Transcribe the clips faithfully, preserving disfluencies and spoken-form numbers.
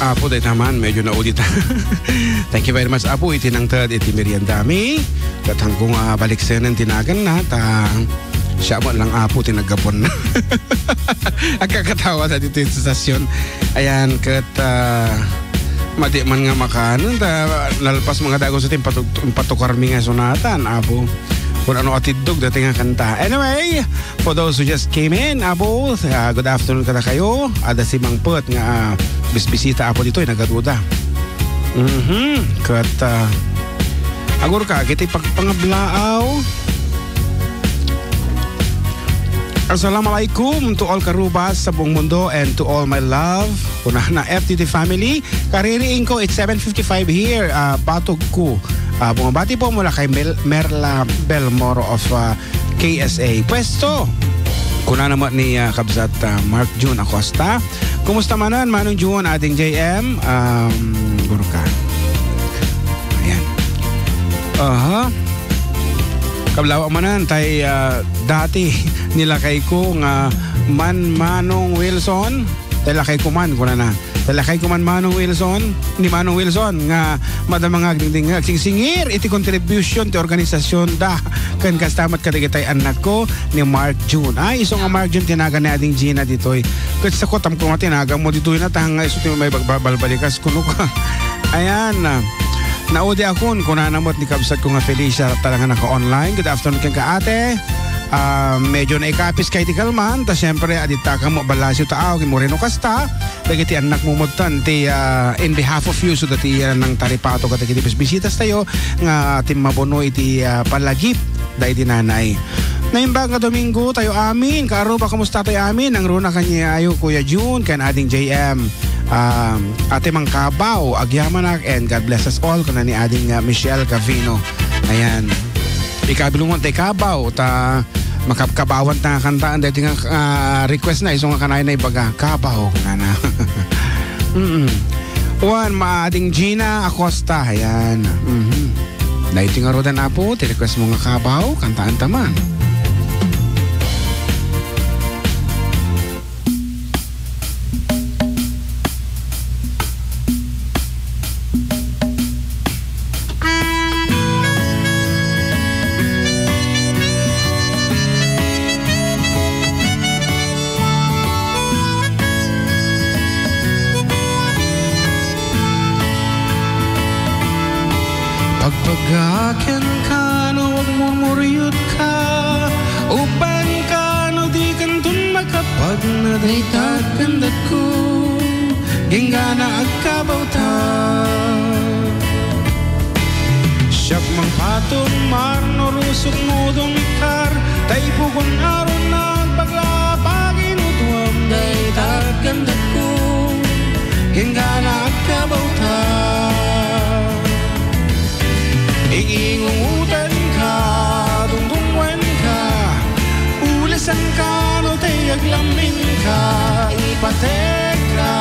Apo, dayta man, medyo naudita. Thank you very much, Apo, iti nangted iti meriendami. Ket haanko nga baliksenen ti naganna, ta siak met lang, Apo, ti naggapuanna. Agkakatawa ta ditoy estasion. Ayan, ket, ah, madi man nga makaano, ta nalpas nga dagus ti impatug-, impatukarmi nga sonata, Apo. Kun ano a tiddog dayta nga kanta. Anyway, for those who just came in, Apo, ah, good afternoon kadakayo. Adda simmangpet nga, ah, bisbisita, Apo, ditoy, nagaduda. Mhm. Ket, ah, agur ka, iti pagpangablaaw. Assalamualaikum to all karubas sa buong mundo and to all my love. Kunana, F T T family. Kaririingko, it's seven fifty-five here. Ah, batog ko. Ah, bumabati po mula kay Mel-, Merla Belmoro of, ah, K S A. Pwesto! Kunana met ni, ah, Kabsat, ah, Mark Jun Acosta. Kumusta manen, Manong Jun, Ading J M? Um, guro ka. Ayan. Aha. Kablawa manen, tay, ah, dati nilakay ko nga man Manong Wilson. Tay lakay ko man, kunana. Tay lakay ko man Manong Wilson, ni Manong Wilson, nga madama nga agdingding, nga agsingsingir iti contribution ti organisasyon da. Ken kasta met kadagitay annakko ni Mark Jun. Ay, isu nga Mark Jun ti nagan ni Ading Gina ditoy. Ket sa ko, tamko nga ti naganmo ditoy na, ta nga isu ti may bag-, balbalikas kuno ka. Ayan, ah, naudi akon, kunana met ni kabsat ko nga Felicia, talaga naka-online. Good afternoon kenka, ate. Ah, medyo naikapis kay ti kalman, ta siyempre, adita ka mo, Balasio Taaw, Moreno kasta, dagiti annakmo met tan ti, ah, in behalf of you, so dati, ah, nang taripato kadagiti bisbisitas tayo, nga timmabuno iti, ah, palagip, daydi nanay. Naimbag nga Domingo tayo amin, kaaruba, kumusta tayo amin? Nangruna kaniayo, Kuya Jun, ken Ading J M. Um, Ate Mangkabaw, agyamanak, and God bless us all, kuna ni Ading, uh, Michelle Gavino. Ayan. Ikabilongan tay kabaw, ta makabkabawan ta nga kantaan, daytoy nga, ah, request na, isu nga kanay na ibaga, kabaw, kunana. Mm-mm. Wen, Ading Gina Acosta, ayan. Mhm. Daytoy nga rodan, Apo, ti request mo nga kabaw, kantaan ta man. Pagbaga kenka no agmurmuriot ka, upen ka no di kanton makapagna dayta ken datko, genggana agkabaw ta. Siak mangpatumar no rusok mo dungkar, tay pugon aron nagbagla paginutuam dayta ken datko, genggana agkabaw ta. Ingingungotenka, dungdungngoenka, ulisenka no tay aglamminka, ipatekka,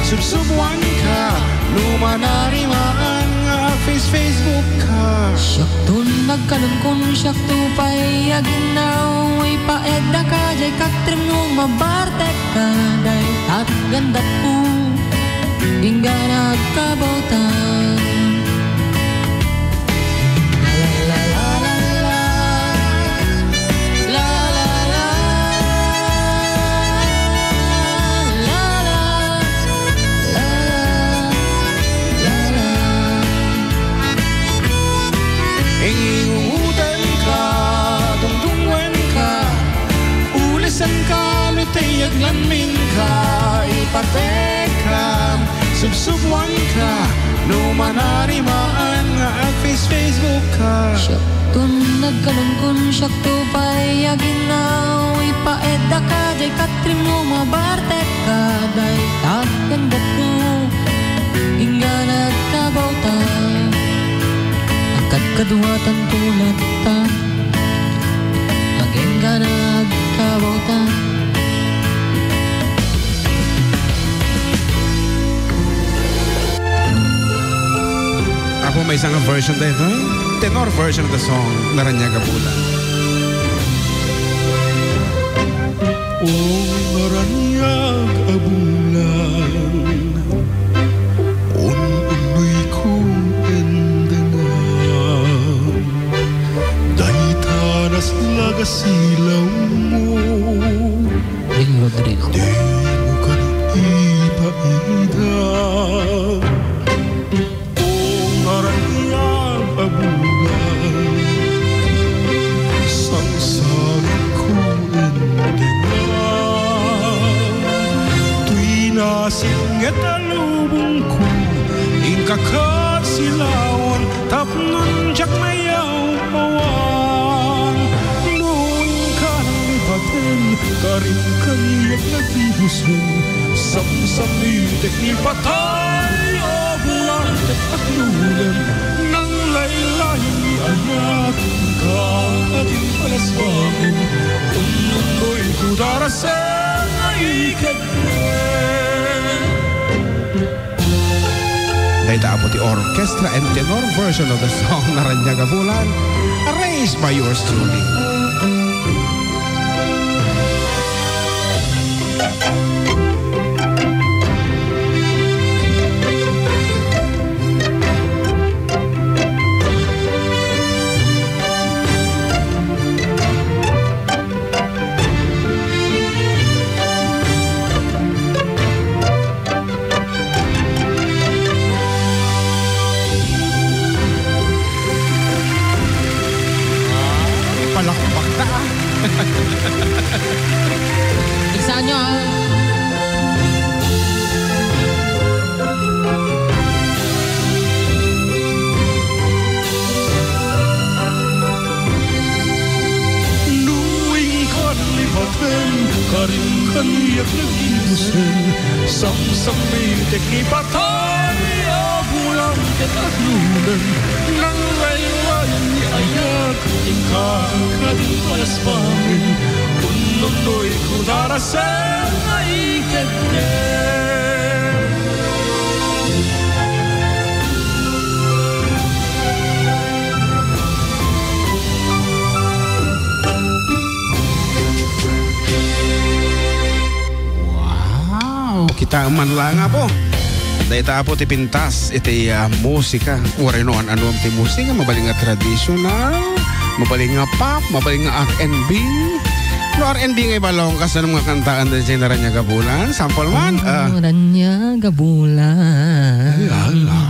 subsubuanka, no manarimaan nga agface-Facebook ka. Siakton nagkalungkon, siakto pay aginnaw, ipaedda ka jay katrim no mabartek ka, dayta ken datko, genggana agkabaw ta. La, la, la, la, la. La, la, la, la, la, la, la, la. Ingingungotenka, dungdungngoenka, ulisenka no tay aglamminka, ipatekka, subsubuanka, no manarimaan nga agface-Facebook ka. Siakton nagkalungkon, siakto pay aginnaw, ipaedda ka jay katrim no mabartek ka, dayta ken datko, genggana agkabaw ta. Agkadkaduatanto latta, genggana agkabaw ta. Apo, maysa nga version daytoy. Tenor version of the song, Naraniag a Bulan. O naraniag a bulan, Laslagas ilawmo. Ring Rodrigo. Dimo kadi ipaida. O ngaranian a bulan, sangsangitko indengnga. Toy nasipnget a lubongko, inka kasilawan, tapno diak nayaw-awan. No inka nalipaten, karim kaniak nagibusen. Samsamitek ni patay a bulan ket agnunem. Nanglaylay ni ayak, inka kadi palaspamen. Unnunoy ko darasen nga iketne. Dayta, Apo, ti orchestra and tenor version of the song Naraniag a Bulan, arranged by yours truly. Palakpak ta, ah. Iksaanyo, ah. No inka nalipaten, karim kaniak nagibusen. Samsamitek ni patay a bulan ket agnunem. Nanglaylay ni ayak, inka kadi palaspamen. Unnunoy ko darasen nga iketne. Wow! Kita man lang, Apo. Dayta, Apo, ti pintas iti, ah, musika. Uray no an-anuam ti musika, mabalin nga traditional, mabalin nga pop, mabalin nga R and B. No R and B nga ibalong, kasano nga kantaan daydiay Naraniag a Bulan? Sample man, ah. Naraniag a Bulan. Ay, ala.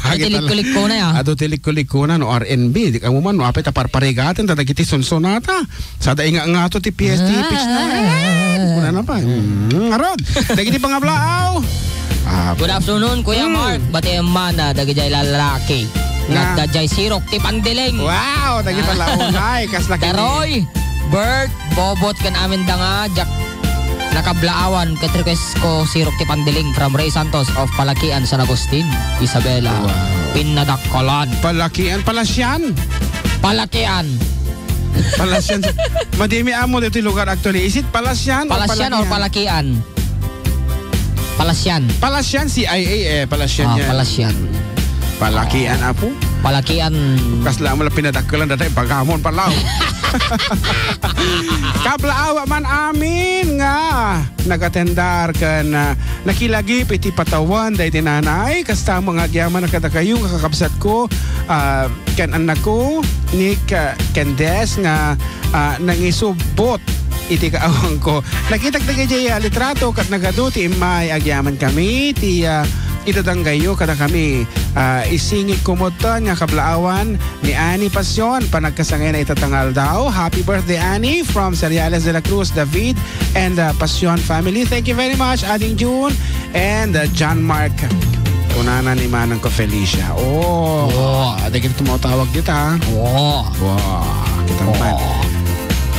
Ay, ti likko-likkona, ya. Adu ti likko-likkona, no R and B. Di ka mo man, no, apay ta parparigaten, ta dagiti sunsonata. Sada inga-ingato ti P S T, ah, pitch na. Ay, kuna na pa. Mm, arod. Dagiti pangablaaw. Ah, good afternoon, Kuya Mark. Batiem man, ah, dagiti lalaki. Nga. Nga adda jay sirok ti pandiling. Wow, dagiti launay, kas nakini. Daroy, Bert, Bobot, ken amin da nga, Jack. Nakablaawan, ket request ko, sirok ti pandiling from Ray Santos of Palakian, San Agustin, Isabela. Wow. Pinadakkelan. Palakian, Palasian? Palakian. Palasian. Madimi amo ditoy lugar actually. Is it Palasian or Palasian or Palakian? Palasian. Palasian, C I A, eh. Palasian yan. Ah, Palasian. Palakian, Apo. Palakian. Kasla mo lang pinadakkelan dati, bagamon pala. Kablaaw man amin nga nagatendar ken, ah, nakilagip iti patawan daydi nanay, kasta mo nga agyaman kadakayo nga kakabsatko, ah, ken annakko, ni Ka-, ken Des nga, ah, nangisubbot iti kaawangko. Nakitak dagiti, ah, litrato ket nagadu ti immay agyaman kami ti, ah, idadanggayo kadakami. Ah, isingit ko metten nga kablaawan ni Annie Pasion, panagkasangayna ita nga aldaw. Happy birthday, Annie, from Seriales de la Cruz, David, and, uh, Pasion family. Thank you very much, Ading June and, uh, John Mark. Kunana ni manangko Felicia. Oh, oh. Adda kita tumatawag dita. Oh. Wow, kita man. Oh.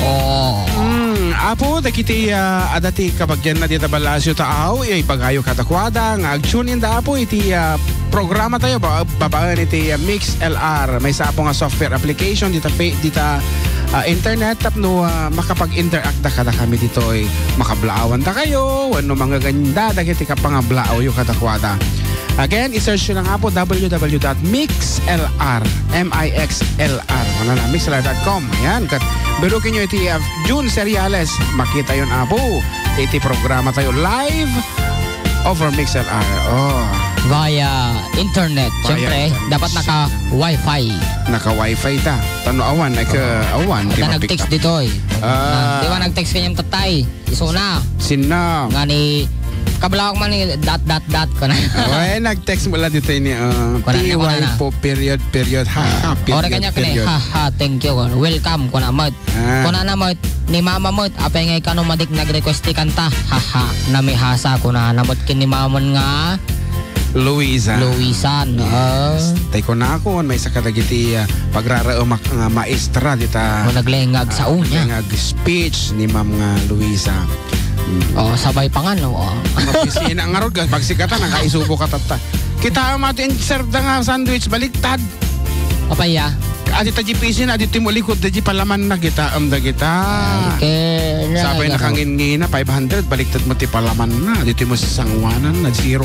Oh. Mm, Apo, dagiti, ah, adda ti kabagianna dita balaasyo taaw, ibagayo kadakuada nga ag-tune in da, Apo, iti, ah, programa tayo, ba-, babaen iti, ah, Mix L R. Maysa, Apo, nga software application dita fa-, dita, ah, internet tapno, ah, makapag-interact da kadakami ditoy. Makablaawan da kayo, wenno mangaganda dagiti kapangablaaw yo kadakuada. Again, i-search nyo lang, Apo, W W W dot mix L R, M I X L R, ano na, mix L R dot com. Ayan, kat-, birukin nyo iti, ah, June Seriales, makita yon, Apo, iti programa tayo live over Mix L R. Oh. via internet. Via Siyempre, internet. Dapat naka-wifi. Naka-wifi ta. Tano awan, ay ka, awan, di Ada mapikta. Nag-text ditoy. Ah. Na, di ba nag-text kanyang tatay? Isuna. Sinna. Nga ni, kablawak man ni dot, dot, dot ko na. Ay, nag-text mo lang dito ni, ah, Kuna na, kuna na. T Y po, period, period, ha, ha, Ore period, kanya kani, period. Ha, ha, thank you. Welcome, kuna met. Ah. Kuna na met, ni Mama met, apay nga ikano madik nag-request ti kanta. Ha, ha, namihasa, kuna na met ken ni Mama nga Luisa. Luisan, Yes. ah. Tay kunakon, maysa kadagiti, ah, pagraraemak nga maestra dita, Mo naglengag sa ah, unya. Naglengag speech ni Ma'am nga Luisa. Mm. Oh, sabay pa nga, no? Oh. Mapisina nga rod, pagsikatan, nakaisubo ka tatta. Kita, mati, serve da nga sandwich, baliktad. Apay ya? Adi ta G P C na, adi ti mo likod, di palaman na kita, am da kita. Okay, na, Sabay na, na kangin-ngina, five hundred, baliktad mo ti palaman na. Adi ti mo sisangwanan na, zero.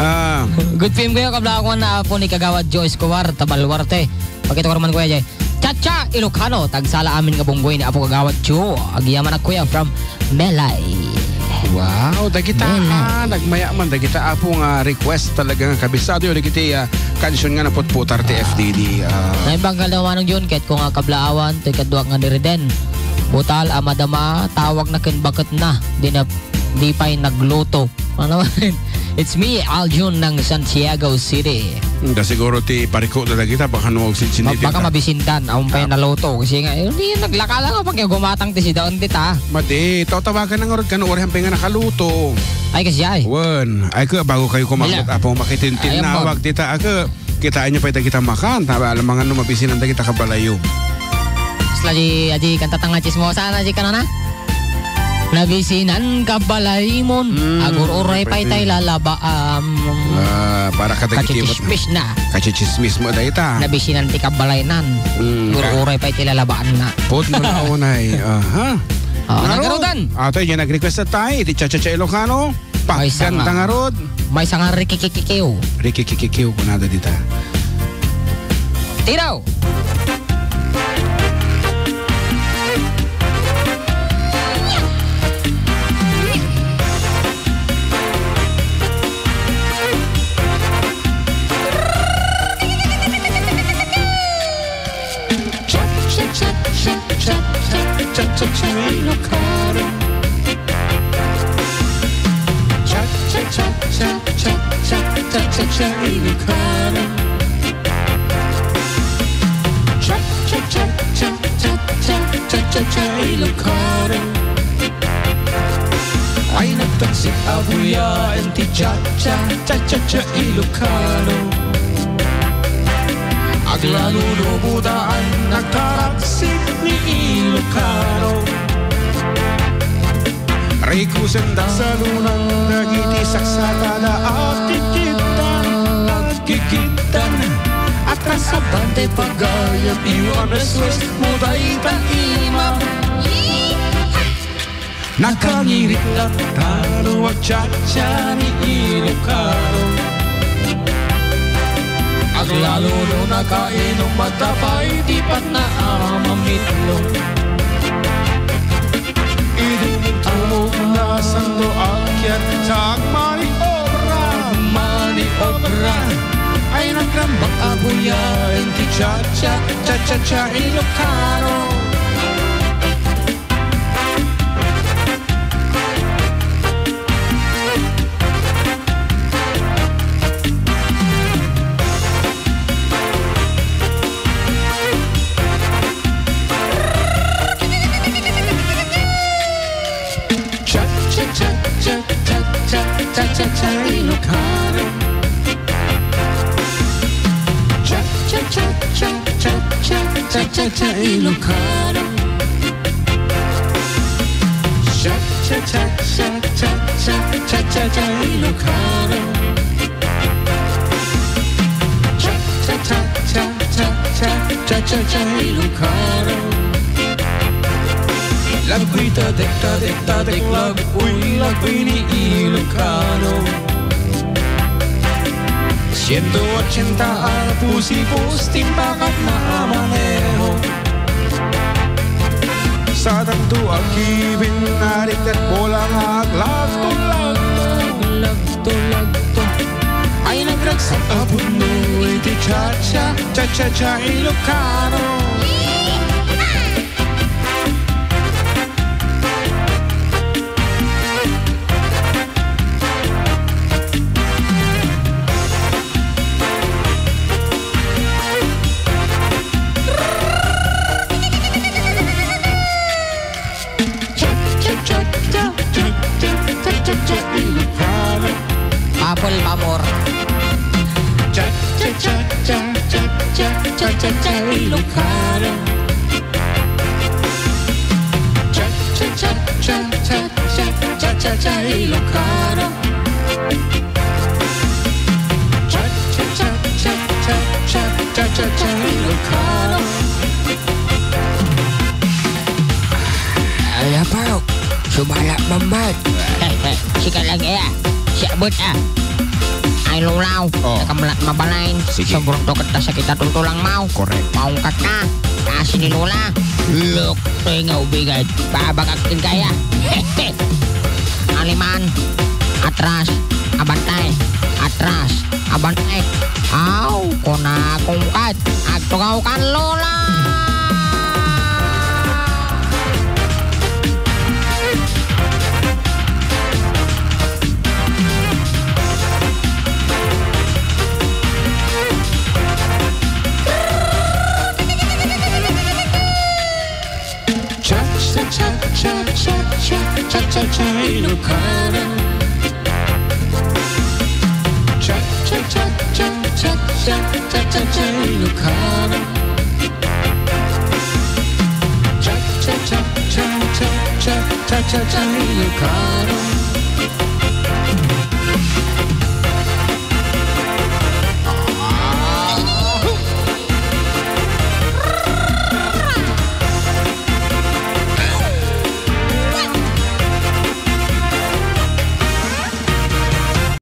Ah. Good P M kayo, kabla ako na apo ni Kagawad Joe Escobar, Tabalwarte. Pakita ko naman, Kuya Jay. Cha-cha, Ilocano, tagsala amin nga bunggoy ni Apo Kagawad Joe. Agyamanak, Kuya, from Melay. Wow, dagita, Melay. Ah, nagmaya man, dagita, apo nga request talaga nga kabisado, dagiti, ah, kansion nga naputputar ti Ah. F D D, ah. Naimbag nga daw manong Jun, ket ko nga kablaawan, ti kaduak nga ni Reden. Butal, a madama, tawag na ken baketna, di na, di pay nagluto. Ano man? It's me, Aljun ng Santiago City. Hmm, da siguro ti pariko da dagita, baka no, Ma-, sinsinit baka ta. Mabisindan, awan pay Ah. naluto. Kasi nga, eh, di naglaka lang, pag gumatang ti sidaon dita. Madi, tatawagan na nga rod kano, uri hampay nga nakaluto. Ay, kasi ay. Wen, ay ka, bago kayo kumabot, Bila. Apo, makitintin Ay, na, apo. Wag dita, aka, kitaan nyo pa ita kita makan, ta, alam nga no, mabisinan da kita kabalayo. Sla di, adi, kanta tanga chismosa na, di kanana? Nabisinan ka balaymon. Mm, Agur-uray pay pwede. Tay lalabaam. Ah, para kadagiti Kachichismis na. Kachichismis mo dayta. Nabisinan ti kabalaynan. Mm, Agur-uray pay ti lalabaanna. Put mo na unay. Aha. Ah, Naro. Nagarudan. Ato, yan nag-request na tayo. Iti Cha-Cha-Cha Ilocano. Maysa Pagkanta nga. Ngarud. Maysa nga rikikikikiw. Rikikikikiw, kunada dita. Tiraw! Cha-cha-cha, cha-cha-cha, Ilocano. Cha-cha-cha, cha-cha-cha, cha-cha-cha, Ilocano. Cha-cha-cha, cha-cha-cha, cha-cha-cha, Ilocano. Ay, nagtalsik a buyaen ti cha-cha, cha-cha-cha, Ilocano. Aglalulubo daan, nagkaragsit ni Ilocano. Rikusen da salunan dagiti saksatada, agkikittan, agkikittan. At kasabante pagayam, iwan reswes mo dayta imam. Nakangirit latta no agcha-cha ni Ilocano. Aglalo no nakainum, adda pay ti patna a mamitlo. Idi tumukna sando agkiat ta agmaniobra, maniobra. Ay nagrambak a buyaen ti cha-cha, cha-cha-cha Ilocano. Cha-cha-cha, cha-cha-cha, cha-cha-cha, Ilocano. Cha-cha-cha, cha-cha-cha, Ilocano. Cha-cha-cha, cha-cha-cha, cha-cha-cha, Ilocano. Cha-cha-cha, cha-cha-cha, cha-cha-cha, Ilocano. Lagwita, dekta, dekta, dek, lagway, lagway ni Ilocano. Siento ochenta a pusipus ti bakat na amaneho. Sadangto a kibin, narikdat bola nga aglagto-lagto. Aglagto-lagto. Sa' a pudno iti cha-cha, cha-cha-cha Ilocano. Cha-cha-cha-cha, cha-cha-cha-cha, Ilocano. Apple pamor. Cha-cha-cha-cha, cha-cha-cha-cha, Ilocano. Cha-cha-cha-cha, cha-cha-cha, Ilocano. Cha-cha-cha-cha, cha-cha-cha, Ilocano. Ay, apo, sumala' man met. Sika lagi, a. Siabet, a. Ay, Lolaw. O. Dikam la't mabalin. Sige. Sobrang to ket ta sakit a tultulangmo. Correct. Maungkat ka. Kasi ni Lola. Look, toy nga ubigan. Pabagak ken kaya. Aliman. Atras. Abante. Atras. Abante. Aw, kunakon ket. Agtugaw kan Lola! Cha-cha-cha-cha, cha-cha-cha, Ilocano. Cha-cha-cha-cha, cha-cha-cha, cha-cha-cha, Ilocano. Cha-cha-cha-cha, cha-cha-cha, cha-cha-cha, Ilocano.